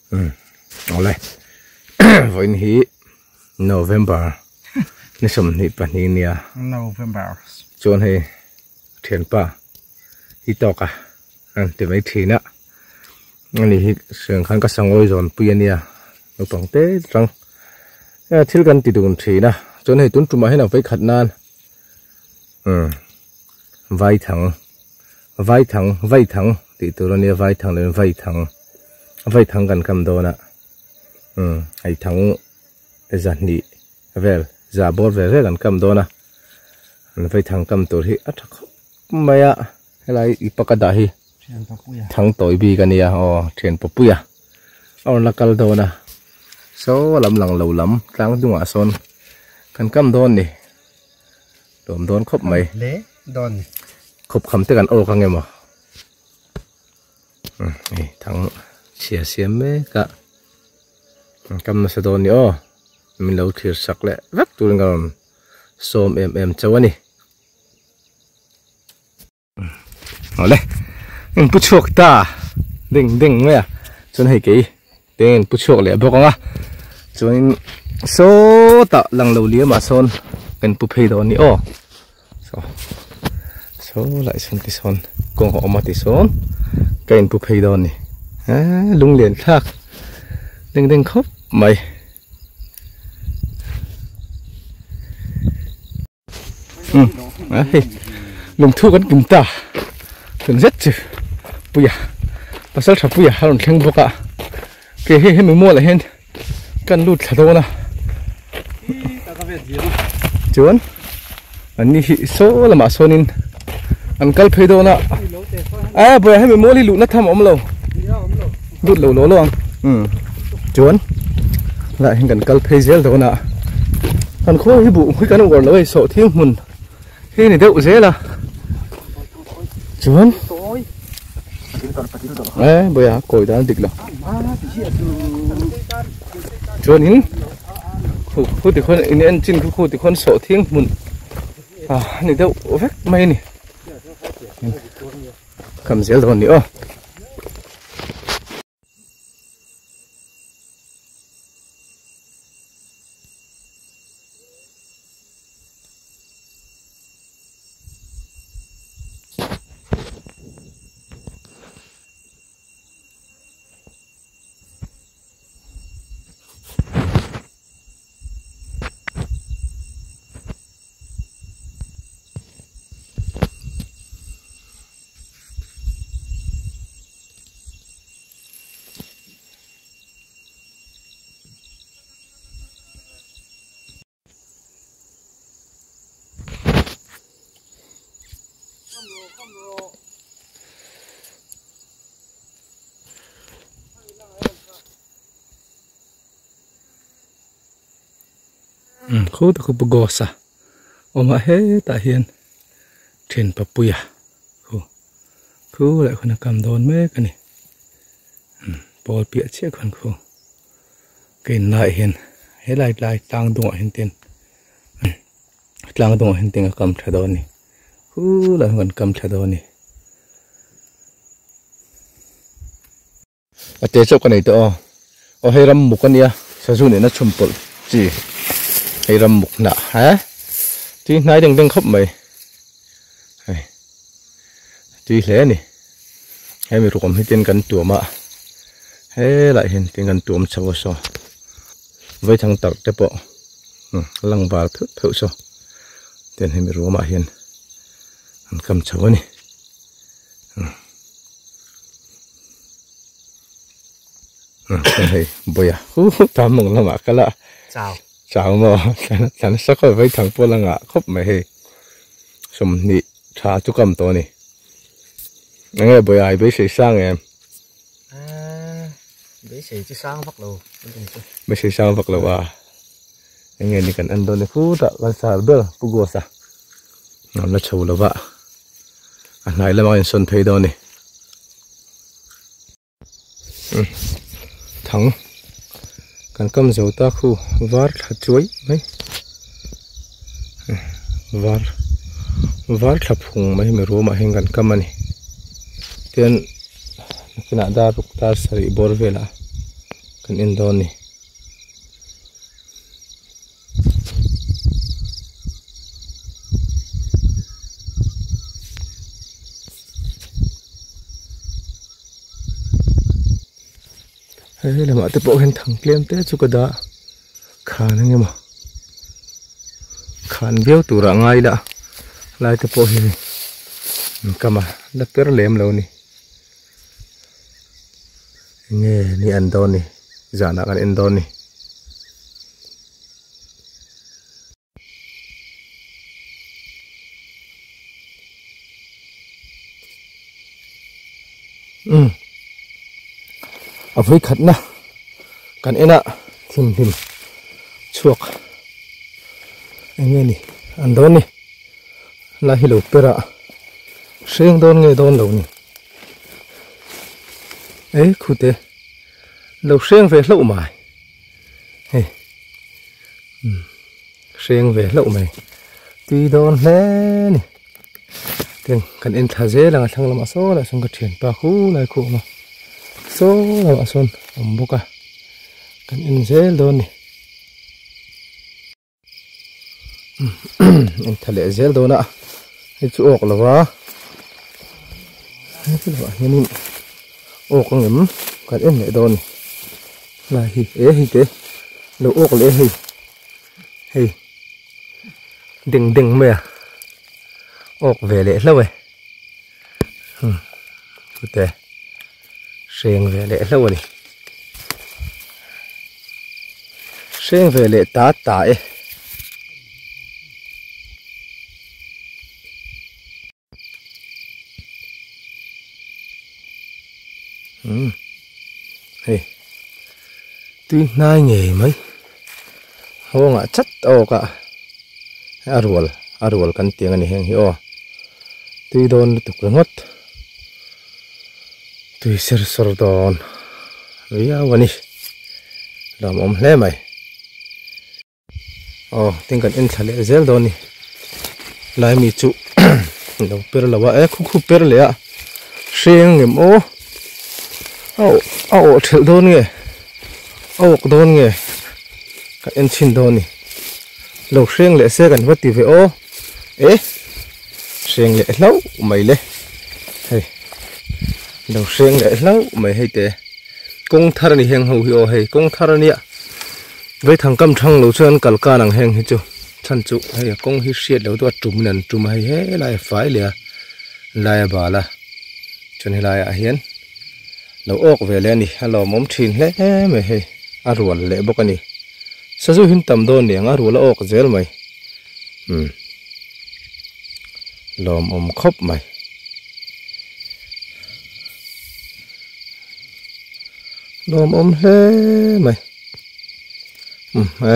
Um awle vawiin hi November ni 22 nia November chuan hei thianpa hi tawk a an ti mai thin a ani hi hriang khan ka sangawi zawn pui ania naupang te tang thil kan ti dun thin a chuan hei tun tumah hian a vei khat nan um vaithang vaithang vaithang tih tur ania vaithang leh vaithang vaithang kan kam dawn a um hei thang zahnih vel za bawr ve ve kan kam dawn a an vaithang kam tur hi a tha khawp mai a helai i paka dah hi thang tawi bik ania aw thian papuia a rawn la kal dawn a saw lam lang lo lam tlang dungah sawn kan kam dawn ni lawm dawn khawp mai le dawn ni khawp kham te kan awk ang emaw hei thang chhia siam mek a kam nasa dawn ni aw min lo thlir sak leh vek turin ka rawn sawm em em chauh a ni. Awle in pu chhuak ta ding ding mai a chuan hei kei te in pu chhuak leh bawk ang a chuanin sawtah lang lo liam ah sawn kan pu phei dawn a ni aw saw saw lai sawn ti sawn kawng a awm a ti sawn ka in pu phei dawn a ni eee lunglian thlak ding ding khawp mai. Hei lungthu kan tum ta tun zet chu puia pasal tha puia a rawn thleng bawk a ke hei hemi mual ah hian kan lut thla dawn a chuan an ni hi saw lamah sawnin an kal phei dawn a a buai hemi mual hi luhna tham a awm lo lut lo law law ang chuan lah hian kan kal phei zel dawn a kan khaw hi buh hi kan uar lo a hei sawhthing hmun hi a ni deuh zel a chuan e bawiha kawi dan a dik lo chuanin khu khu ti khawn in en chin khu khu ti khawn sawhthing hmun a ni deuh vek mai a ni. Kam zel dawn ni aw. Khu ta khu pu Ghost a awm a hetah hian then papuia khu khu leh khawn a kam dawn mek a ni pawl piah chiah khawn khu ka in laiah hian helai tlai tlang dungah hian ten tlang dungah hian ten a kam tha dawn a ni khu lai hian kan kam tha dawn a ni. A te chauh ka nei tawh aw. Aw hei ram muk a nia sazu nena chhum pawlh chi hei ram muk hnah he tui hnai deng deng khawp mai hei tui hle a ni hemi ruk awm hi tin kan tuam a helaiah hian tin kan tuam chho a saw vaithang tarh te pawh lang var pheuh pheuh saw tin hemi ruamah hian an kam chho a ni. Hei bawia hu tam mawng lamah kal a chau chau maw thlan nasa khawp mai thang pawh la ngah khawp mai hei 20 tha chu kam tawh a ni enge bawia i beisei sang em beisei chu sang vak lo beisei sang vak lo a enge ni kan en dawn ni khutah kan sar ber pu Ghost a an la chho lova a hnai lamah a insawn phei dawn a ni thang kan kam zo ta khu var thla chuai mai var var thla phung mai hemi ruamah hian kan kam a ni tian nakinah dar ruk dar sarih bawr velah. Kan en dawn ni. Hei lamah te pawh hian thang tlem te chu ka dah khan ang emaw khan viau turah ngai ila lai te pawh hi an kam a la per lem lo a ni. Enge ni an dawn ni zanah kan en dawn ni. Um a vawi khatna kan en a thimhlim chhuak enge ni an dawn ni lai hi lo per a hreng dawn nge dawn lo ni eh khute lo hreng ve hlauh mai hei um hreng ve hlauh mai tui dawn hle ni tin kan en thla zel ang a thlang lamah saw lah sawn ka thianpa khu lai khu a awm a saw lamah sawn a awm bawk a kan en zel dawn ni. En tha leh zel dawn a hei chu awk lo va heti lamah hianin awk ang em kan en leh dawn a ni lai hi e hei te lo awk leh hei hei deng deng mai a awk ve leh hlauh e chute hreng ve leh hlauh a ni hreng ve leh ta ta e. Umm hei tui hnai ngei mai hawngah chat a awk a a rual a rual kan tih ang a ni heng hi aw tui dawn lutuk ringawt tui ser sawr dawn viau a ni lawmawm hle mai. Aw tin kan en thla leh zel dawn a ni lai mi chu lo per lo a e khu khu per leh a hreng ngem aw a awh a awh thelh dawn nge a awk dawn nge kan en chhin dawn a ni lo hreng leh se kan va ti ve aw e hreng leh hlauh mai le hei lo hreng leh hlauh mai hei te. Kawng thar a ni heng ho hi aw hei kawng thar a nia Vaithang kam thang lo chuan kal kan ang heng hi chu chhan chu hei a kawng hi hriat lo deuh a tum in an tum a hei helai a fai leh a lai a bal a chuan helai ah hian lo awk ve leh a ni a lawmawm thin hle mai hei a rual leh bawk a ni sazu hi an tam dawn niang a rual a awk zel mai umm lawmawm khawp mai. Lawmawm hle mai umm e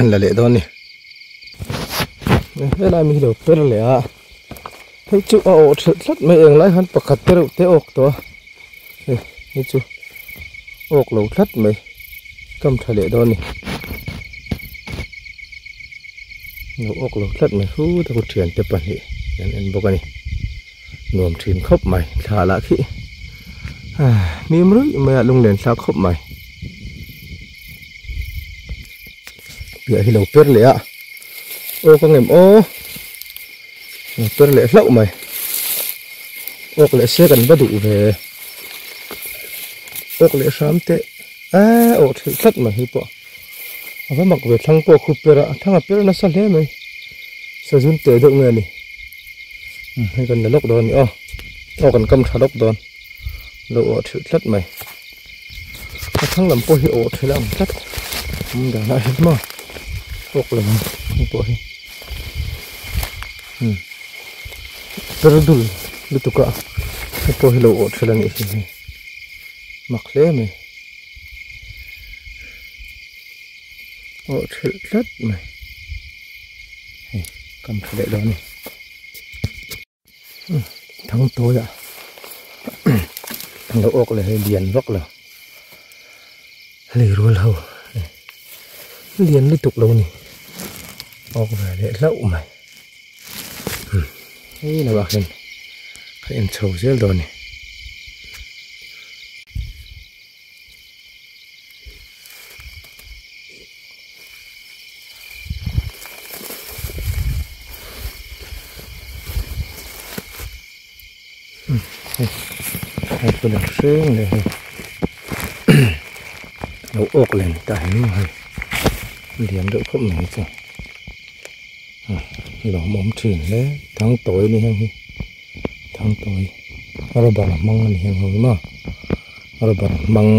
la leh dawn a ni helai mi hi lo per leh a hei chu a awh thelh tlat mai englai hian pakhat te reuh te awk tawh a hei hei chu awk lo tlat mai kam tha leh dawn a ni lo awk lo tlat mai hu te khu thiante pahnih an en bawk a ni. Nuam thin khawp mai thla lah khi hnim ruih mai a lunglen thlak khawp mai piah hi lo per leh a aw ka ngem aw lo per leh hlauh mai awk leh se kan va duh ve awk leh hram teh eee awh thelh tlat mai hi pawh a va mak ve thlang pawh a khup per a a thlang a per nasa hle mai sazun teh deuh nge a ni. Hei kan la lawk dawn a ni aw aw kan kam tha lawk dawn lo awh thelh tlat mai a thlang lam pawh hi awh thelh a ang tlat awm dan ah hian maw awk lo ang hei pawh hi umm per dul lutuk a hei pawh hi lo awh thelh a nih hi hei mak hle mai awh thelh tlat mai. Hei kam tha leh dawn a ni thang tawi ah lo awk leh hei lian vak lo lei rual ho lian lutuk lo a ni awk ve leh hlauh mai hei lo ah hian ka en chho zel dawn a ni. Hei pawh leh hreng leh hei lo awk len ta hi maw hei lian deuh khawp mai chu lawmawm thin hle thang tawi ni heng hi thang tawi rubber hmang a ni heng ho hi maw rubber hmang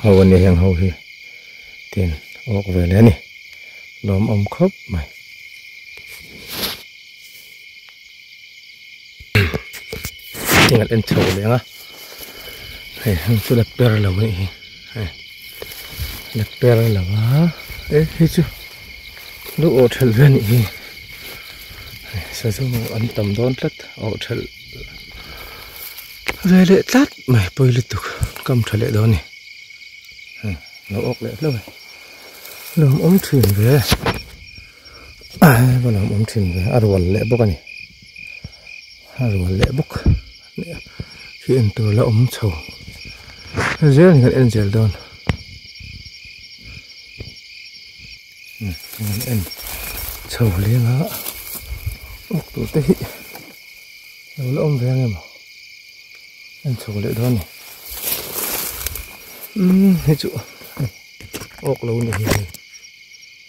ho a ni heng ho hi tin awk ve leh a ni lawmawm khawp mai. Heng an en chho leh ang a hei heng chu la per lo anih hi hei la per lo a e hei chu lu awh thelh ve anih hi hei sazu an tam dawn tlat awh thelh ve leh tlat mai pawi lutuk kam tha leh dawn a ni hei lo awk leh hlauh e lawmawm thin ve. Va lo awm thin ve a rual leh bawk a ni a rual leh bawk khi en tur la awm chho zel ni kan en zel dawn kan en chho leng a awk tur te hi lo la awm ve ang em en chho leh dawn a ni umm hei chu awk lo ni hi.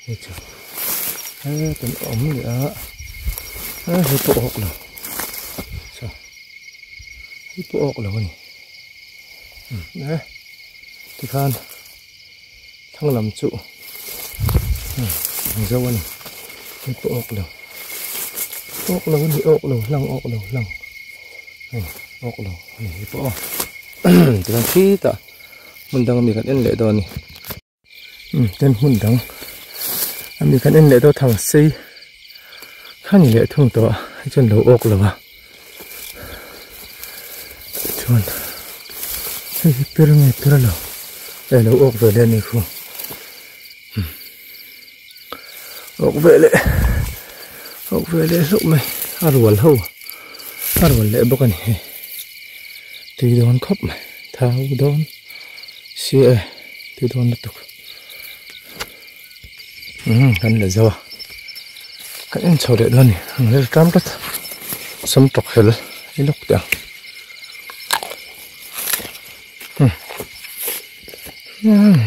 Hei chu hetan awm leh a a hei pawh awk lo saw hei pawh awk lo a ni e tikhan thlang lam chu ang zo a ni hei pawh awk lo awk lo a ni awk lo hlang awk lo hlang hei awk lo a ni hei pawh tikhan khitah hmun dang ami kan en leh dawn a ni. Ten hmun dang ami kan en leh deuh thang sei kha ni leh thung tawh a hei chuan lo awk lo a chuan hei hi per nge per lo e lo awk ve leh a ni khu awk ve leh awk ve leh hlauh mai a rual ho a rual leh bawk a ni hei tui dawn khawp mai thau dawn si e. Ti dawn lutuk umm kan la zo a kan en chho leh dawn a ni ang lel ṭam tlat sam tawk fel i lawk teh ang umm umm.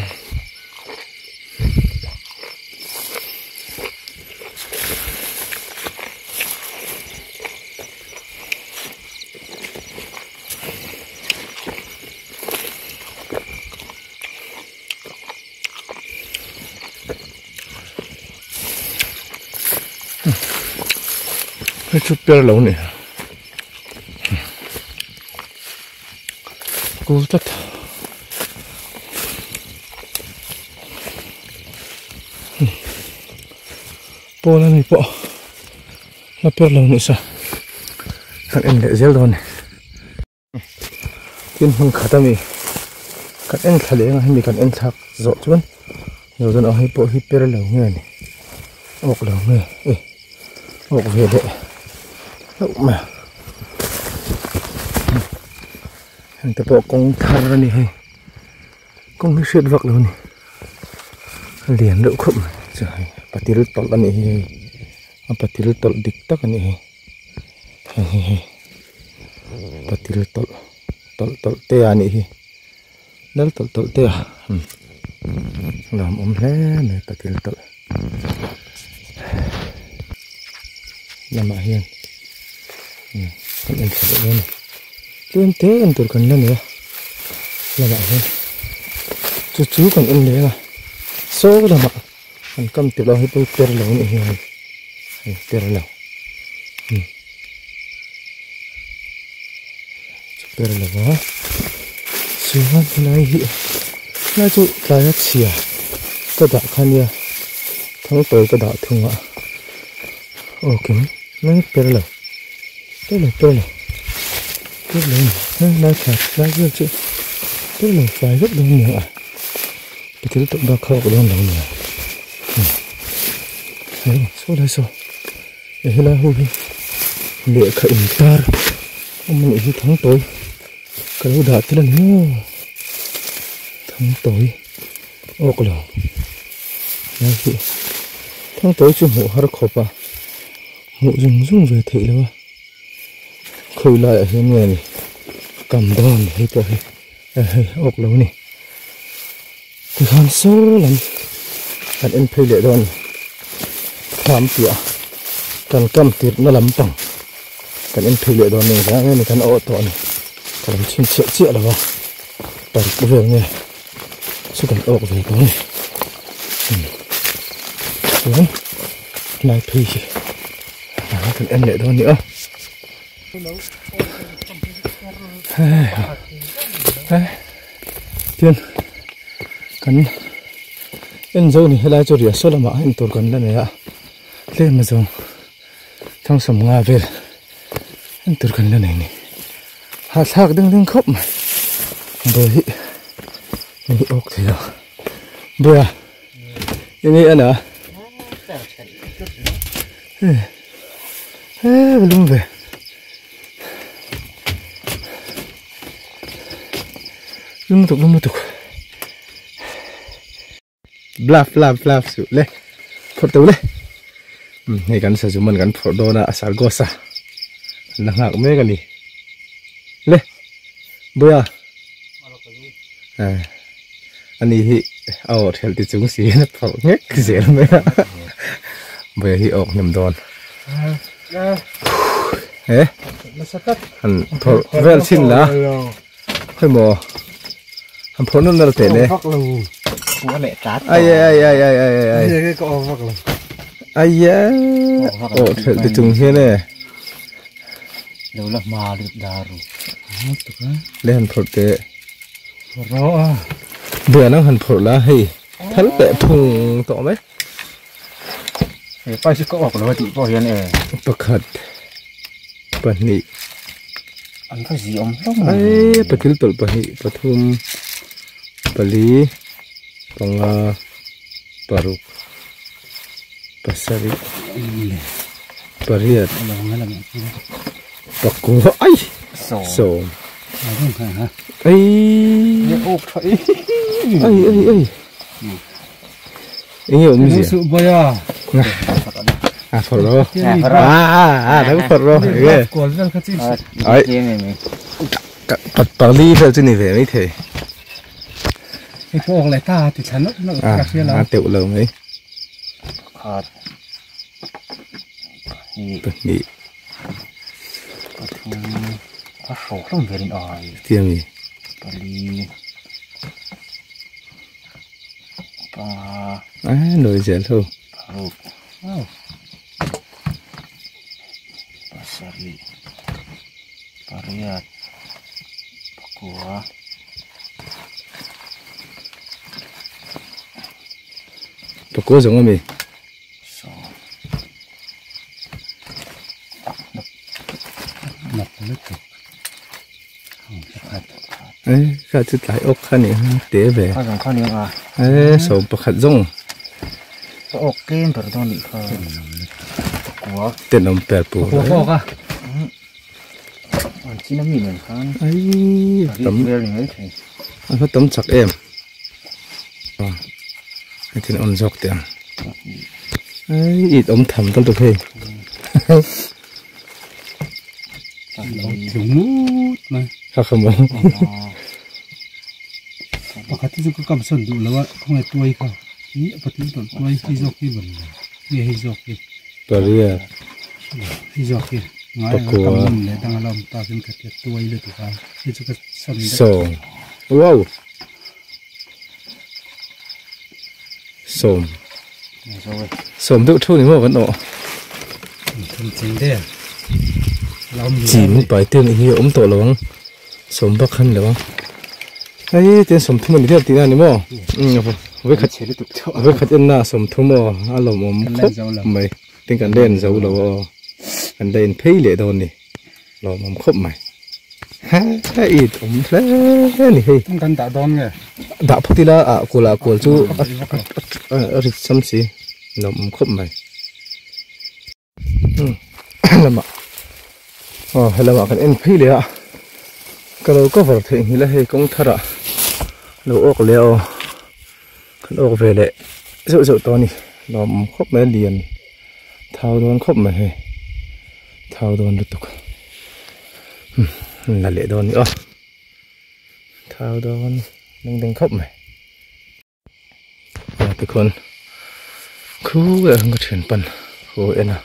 Hei chu per lo ni kul tlat pawl ami pawh la per lo ni sa kan en leh zel dawn a ni. Tin hmun khat ami kan en thla leh ang a hemi kan en thlak zawh chuan zawh chuan aw hei pawh hi per lo nge ni awk lo nge e awk ve leh hlauh mai a heng te pawh kawng thar a ni hei kawng hi hriat vak lo a ni a lian deuh khawp mai chu hei patil tawlh a nih hi hei a patil tawlh dik tak a nih hi. Hei hei hei patil tawlh tawlh tawlh te a nih hi lal tawlh tawlh te a umm nuam awm hle mai patil tawlh lamah hian umm kan en thla leh dawn a ni tlem te en tur kan la nei a lamah hian chu chu kan en leng a saw lamah. An kam tirh lo hi pawh per lo anih hi hei per lo umm chu per lo a chuan helai hi helai chu tlai a chhia ka dah kha nia thangtawi ka dah thung a aw kim mai per lo per lo per lo per lo a ni helai thla lai vel chu per lo fai vek dawn nia a. Ka thil tawh bak kha ka dawn lo nia hei saw lai saw e helai ho hi lehkha intar awm anih hi thang tawi ka lo dah tel a ni maw thang tawi awk lo helai hi thang tawi chu hmuh har khawp a hmuh zung zung ve theih lo a khawi laiah hian nge ni. Kam dawn hei pawh hi hei awk lo ni tikhan saw lam kan en phei leh dawn thlam piah kan kam tirhna lampang kan en phei leh dawn ni engvang nge ni kan awh tawh a ni ka lo chhinchhiah chiah lo a paruk vel nge chu kan awk ve tawh a ni chuan lai phei hi kan en leh dawn a ni a. Tian kan en zo ni helai chu riah saw lamah en tur kan la nei a tlem a zawng thangsam nga vel en tur kan la nei ni hahthlak ding ding khawp mai bawi hi ni awk thei lo bawiha enge i en a. He lum ve. Lum lutuk lum lutuk. Bluff bluff bluff su le. Phawrh teuh le. Um hei kan sazu man kan phawrh dawn a sargos a. An la nghak mek a ni. Le. Buia. Eh. Ani hi a aw thelh ti chung si hian a phawrh nghek zel mai a Buia hi a awk hnem dawn he han phawrh vel chhin la khawi maw han phawrh nawlh nawlh teh le ai ai ai ai ai ai ai aw thelh ti chung hian e lo la hma lut daru le han phawrh teh Buai nang han phawrh la hei thal peh phung tawh mai. He pa chu ka awk lo a tih pawh hian e. Pakhat pahnih an va zi awm hlawm mai. Ai patil tawlh pahnih pathum pali panga paruk pasarih pariat pakua ai sawm. Ai ai ai ai enge awm zia a phawrh ro a a a dang phawrh ro enge ai pat pali vel chu ni ve mai thei a teuh lo mai pahnih Pathum a hrawk hlawm verin ai. Tiang i. Pali. Panga. A nawi zel ho. Paruk. Pasarih. Pariat. Pakua. Pakua zawng ami? Kha chu tlai awk kha ni ha te ve e sawm pakhat zawng awk tlem ber dawn nih kha tenawm per pur ai tam a va tam chak em a thil awm zawk teh ang ai it awm tham tal tuk hei kha kha maw pakhat hi chu ka kam sawn duh lo a khawnge tuai kha hi patil tawlh tuai hi zawk hi ban nge hei zawk hi pariat hei zawk hi ngai ka kam nawn leh dang a la awm takin ka tia tuai lutuk a hei chu ka sawn daih sawm wow Sawm. Sawm deuh theuh ni maw kan awh. Chi min pai te nih hi a awm tawh lo ang. Sawm bak khan lo ang. Hei tin sawm thum a ni der tihna ni maw. Vawikhat vawikhat en na sawm thum aw a lawmawm khawp mai. Tin kan len zo lo aw. Kan la in phei leh dawn ni. Lawmawm khawp mai. Ha i awm hle ni hei. Kan dah dawn nge? Dah phawt ila ah kual ah kual chu a rit sam si. Lawmawm khawp mai. Lamah aw helamah kan en phei leh a. Ka lo cover theih nghilh a hei kawng tharah lo awk leh a aw. Kan awk ve leh zeuh zeuh tawh a ni. Lawmawm khawp mai a lian thau dawn khawp mai hei. Thau dawn lutuk la leh dawn ni aw. Thau dawn ding ding khawp mai. A tikhawn khu leh ka thian pan haw en a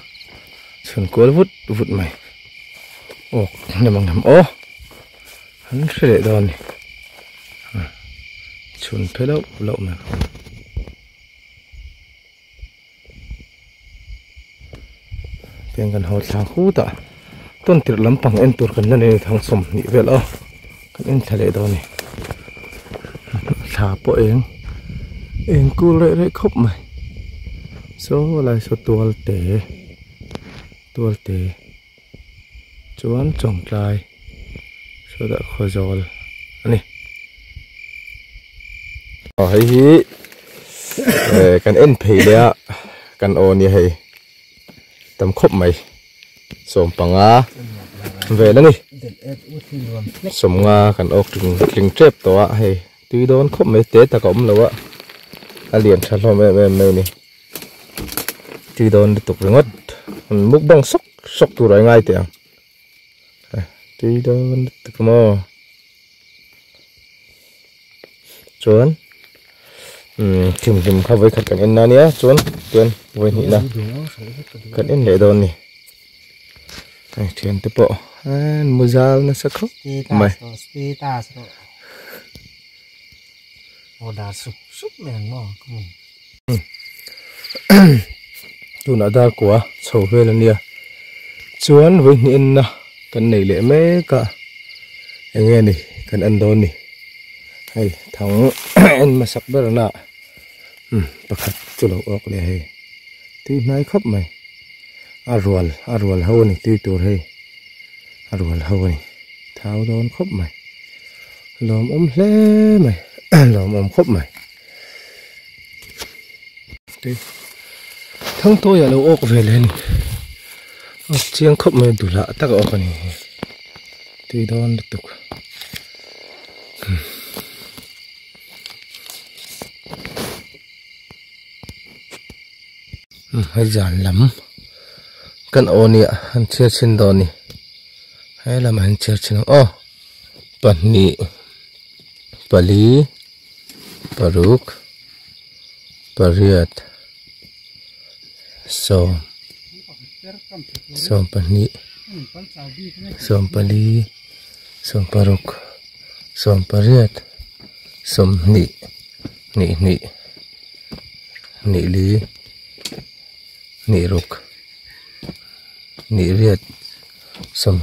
chhun kual vut vut mai awk nem ang nem aw an hre leh dawn a ni chhun phe loh loh mai. Tiang kan haw thlang hut a tawn tirh lampang en tur kan la nei a thang 20 vel aw kan en thla leh dawn a ni thla pawh eng eng kul reh reh khawp mai saw lai saw tual te tual te chuan chawngtlai sawtah khawzawl a ni. Aw hei hi eh kan en phei leh a kan aw nia hei tam khawp mai 15 vel a ni 50 kan awk tling tling tep tawh a hei tui dawn khawp mai te tak a awm lo a a lian tha hlawm em em mai a ni. Tui dawn lutuk ringawt an mukbang sawk sawk tur a ngai teh ang tui dawn lutuk maw chuan umm thimhlim kha vawikhat kan en na nia chuan chuan vawihnih na kan en leh dawn a ni hei thian te pawh an mu zal nasa khawp mai. Tunah dar kua chho vel a nia chuan vawihnih enna kan nei leh mek a eng nge ni kan en dawn ni hei thang en hmasak ber na pakhat chu lo awk leh hei tui hnai khawp mai a rual a rual ho a ni tui tur hei a rual ho a ni thau dawn khawp mai. Lawmawm hle mai lawmawm khawp mai tui thangtawi a lo awk ve leh a ni awk chiang khawp mai duhlah tak a awk a ni tui dawn lutuk hei zan lam kan aw nia an chhiar chhin dawn a ni he lamah hian chhiar chhin ang aw. Pahnih pali paruk pariat sawm sawm pahnih sawm pali sawm paruk sawm pariat 20 hnih hnih hnih li hnih ruk hnih riat. 30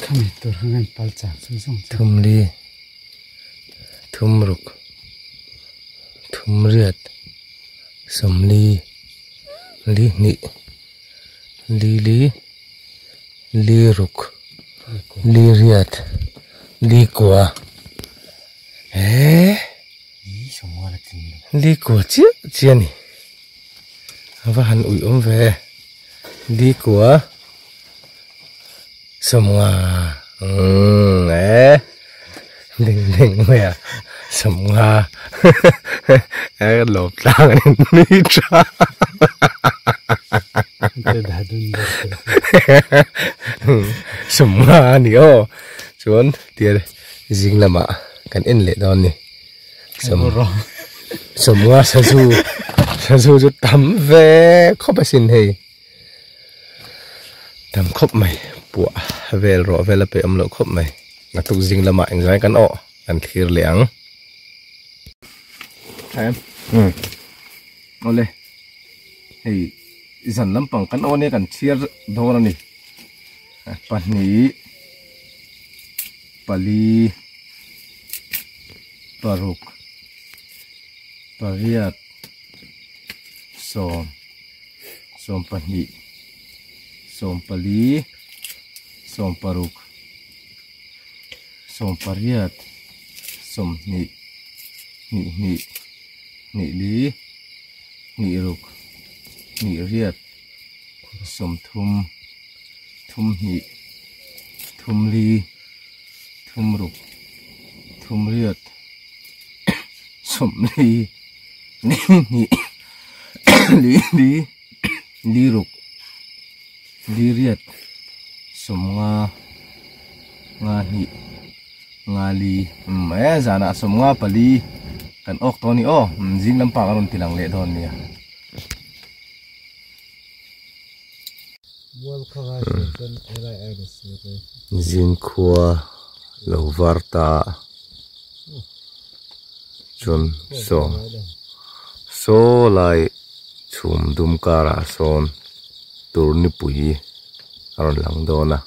32 34 36 38 40 li hnih li li li ruk li riat li kua eee li kua chiah chiah a ni. A va han uih awm ve li kua 50 umm eh ding ding mai a 50 eh lawm tlang a ni tha 50 a ni aw chuan tia zing lamah kan en leh dawn a ni. 50 sazu sazu chu tam ve khawp asin hei tam khawp mai puah vel rawh vel a peih awm loh khawp mai naktuk zing lamah engzai kan awh kan thlir leh ang awle hei zan lampang kan awh ania kan chhiar dawn a ni pahnih pali paruk pariat 10 12 14 16 18 20 hnih hnih li hnih ruk hnih riat 30 thum hnih thum li thum ruk thum riat 40 li hnih li li li ruk li riat 50. Nga hnih nga li umm e zanah sawmnga pali kan awk tawh a ni aw zing lampang a rawn ti lang leh dawn nia. Zingkhua lo var ta chuan saw saw lai chhum dum karah sawn tur nipui a rawn lang dawn a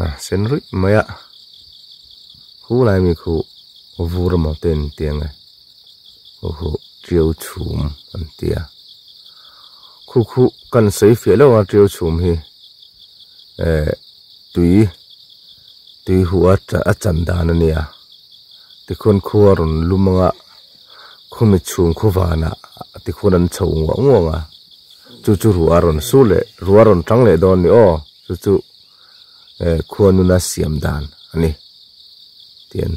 a sen ruih mai a khu lai mi khu vur emaw te an ti ang e aw huh tiau chhum an ti a khu khu kan sawi fiah lo a tiau chhum hi eh tui tui huh a a chan dan a nia tikhuan khua rawn lum anga khumi chhum khu vanah tikhuan an chho nguah nguah a chu chu ruah a rawn sur leh ruah a rawn tang leh dawn a ni aw chu chu eh khua nuna siam dan a ni tian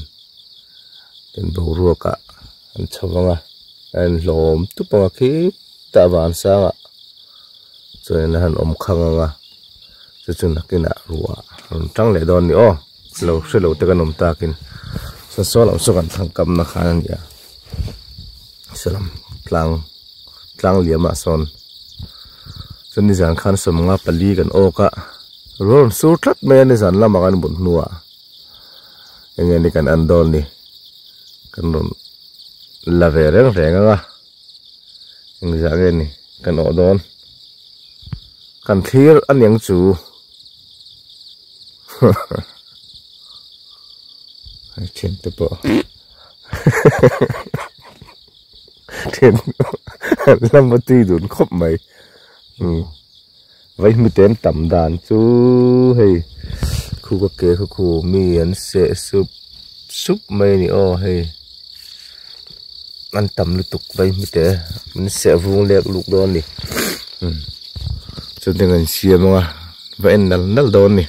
tin boruakah an chho vang a a inhlawm tup ang a khitah van sangah chuan a han awm khang ang a chu chu nakinah ruah a rawn tang leh dawn a ni aw lo hre lo te kan awm takin saw saw lam saw kan thlang kamna khan a ni a saw lam tlang tlang liamah sawn chuan nizan khan sawmnga pali kan awk a ruah a rawn sur tlat mai a nizan lamah kan mut hnuah. Enge ni kan en dawn ni kan rawn la ve reng reng ang a engzah nge ni kan awh dawn kan thlir a niang chu hei thian te pawh thian lama tui dun khawp mai umm. Vaihmite an tam dan chu hei khu ka ke kha khu mi an seh sup sup mai a ni aw hei an tam lutuk vaihmite an seh vung lek luk dawn a ni umm chuan an siam anga va en nal nal dawn a ni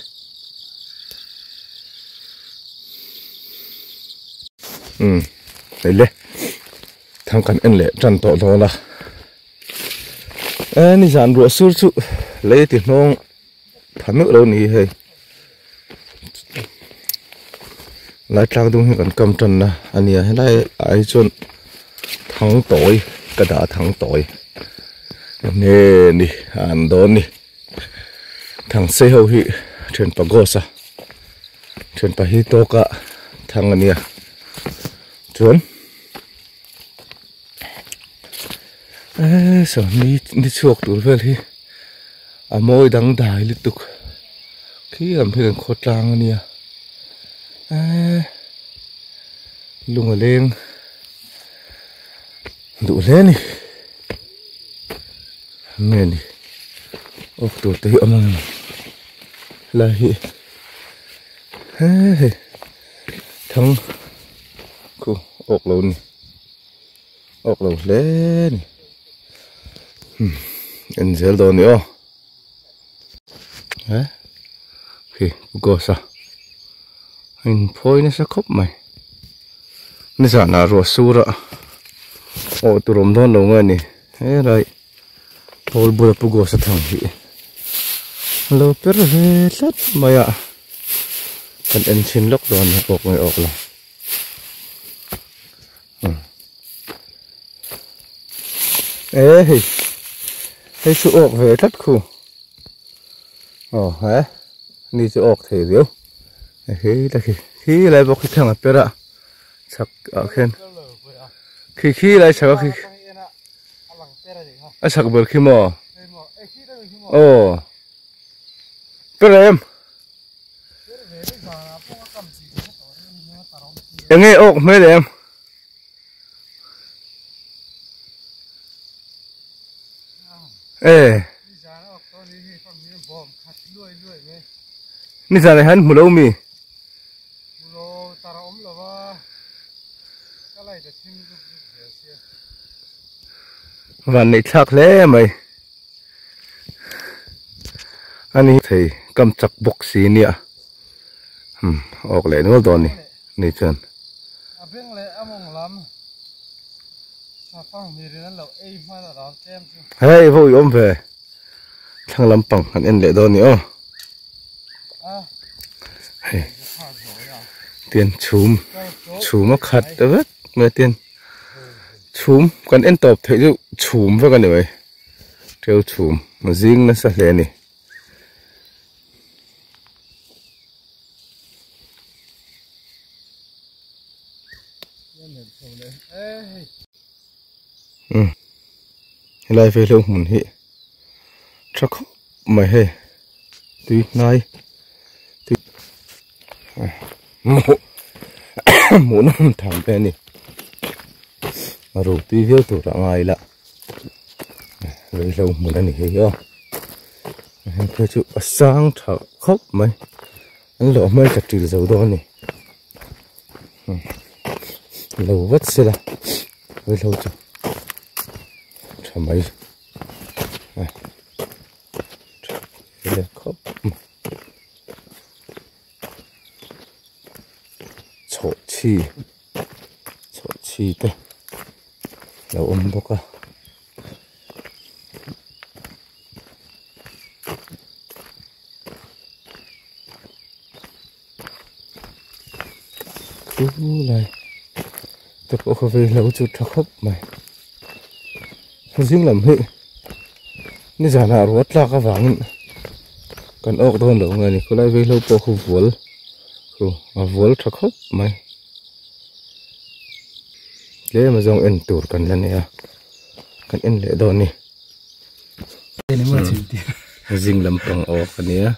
umm hei le thang kan en leh tan tawh dawn a. E nizan ruah sur chu lei ti hnawng tha meuh lo ni hei lai tlang dung hi kan kam tan na a nia helai ah hi chuan thang tawi ka dah thang tawi nge ni an dawn ni thang sei ho hi thianpa gos a thianpa hi tawka thang a nia chuan. Eee saw ni ni chhuak tur vel hi a mawi dang dai lutuk khi lam hi kan khaw tlang a nia eee lung a leng duh hle a ni nge ni awk tur te hi a awm ang em helai hi hee hei thang khu awk lo a ni. Awk lo hle ni. Hmm en zel dawn ni aw. He khi ghost a in phawi nasa khawp mai. Nizanah ruah sur a awh tur awm dawn lo nge ni helai pawl bula pu ghost a thang hi lo per ve tlat mai a kan en chhin lawk dawn ni awk nge awk lo. Ê hei hei chu awk ve tlat khu aw he ni chu awk thei viau hei ta khi khi lai bawk hi thang a per a chhak ah khian khi khi lai chhak a khi a chhak ber khi maw aw per em. Enge awk hmel em? E. Ni zan han hmu lo mi. Van nei thlak hle mai. Ani thei kam chak bawk si nia umm awk leh nual dawn ni ni chuan. A beng leh a mawng lam tha fang hlir in an lo ei hman a ral tlem chu. Hei va ui awm ve thlang lampang han en leh dawn ni aw. Hei tian chhum chhum a khat ta vek mai a tian chhum kan en tawp theih chu chhum vek a ni mai teu chhum a zing nasa hle a ni. Umm helai vei hlauh hmun hi tha khawp mai hei tui hnai tui hmuh nawm tham te a ni a ro tui viau tur a ngai la vei hlauh hmun a ni hei aw heng phei chu a sang tha khawp mai an lawh hmel ta ṭil zo dawn a ni. Lo vat sela vaihlo chu tha mai tha khawp mai chhawhchhi chhawhchhi te lo awm bawk a. Chu lai te pawh kha vei lo chu tha khawp mai zing lam hi nizanah ruah tlak avangin kan awk dawn lo nge ni khawlai vei lo pawh khu vual khu a vual tha khawp mai tlem a zawng en tur kan la nei a kan en leh dawn a ni zing lampang awk a nia.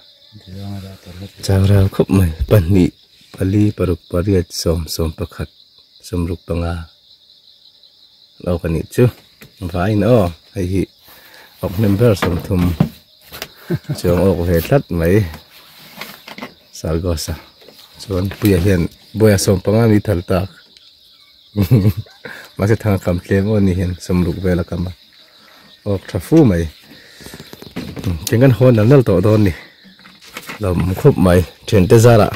Changral khawp mai pahnih pali paruk pariat sawm sawm pakhat sawmruk panga lo ka nih chu vaiin aw hei hi awk hnem ber sawmthum chuang awk ve tlat mai sargosa chuan puia hian buaia sawm panga mi thal tak mahse thang a kam tlem aw ni hian sawmruk vel a kam a. Awk tha fu mai eng kan hawn nal nal tawh dawn ni lawm khawp mai thian te zarah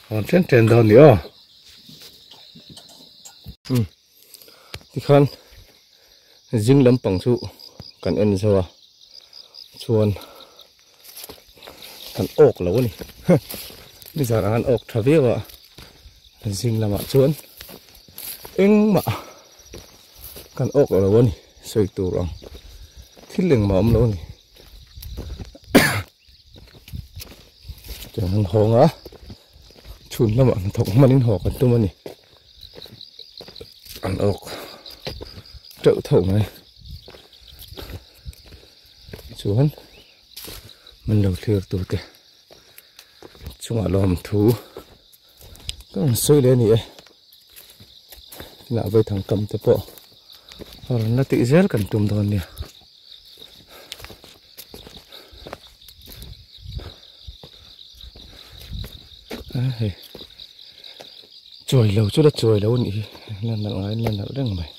hawn then then dawn ni aw um tikhan zing lampang chu kan en zo a chuan kan awk lo a ni nizan ah khan awk tha viau a zing lamah chuan engmah. Kan awk lo a ni sawi tur ang thil engmah awm lo a ni tiang an hawng a chhun lamah hnathawk hmanin haw kan tum a ni an awk teuh tho mai chuan min lo thlir tur te chungah lawmthu ka rawn sawi leh a ni e. Tunah vaithang kam te pawh a rawn la tih zel kan tum dawn nia. A hei chuai lo chu la chuai lo a nih hi la nalh ngaiin la nalh reng mai.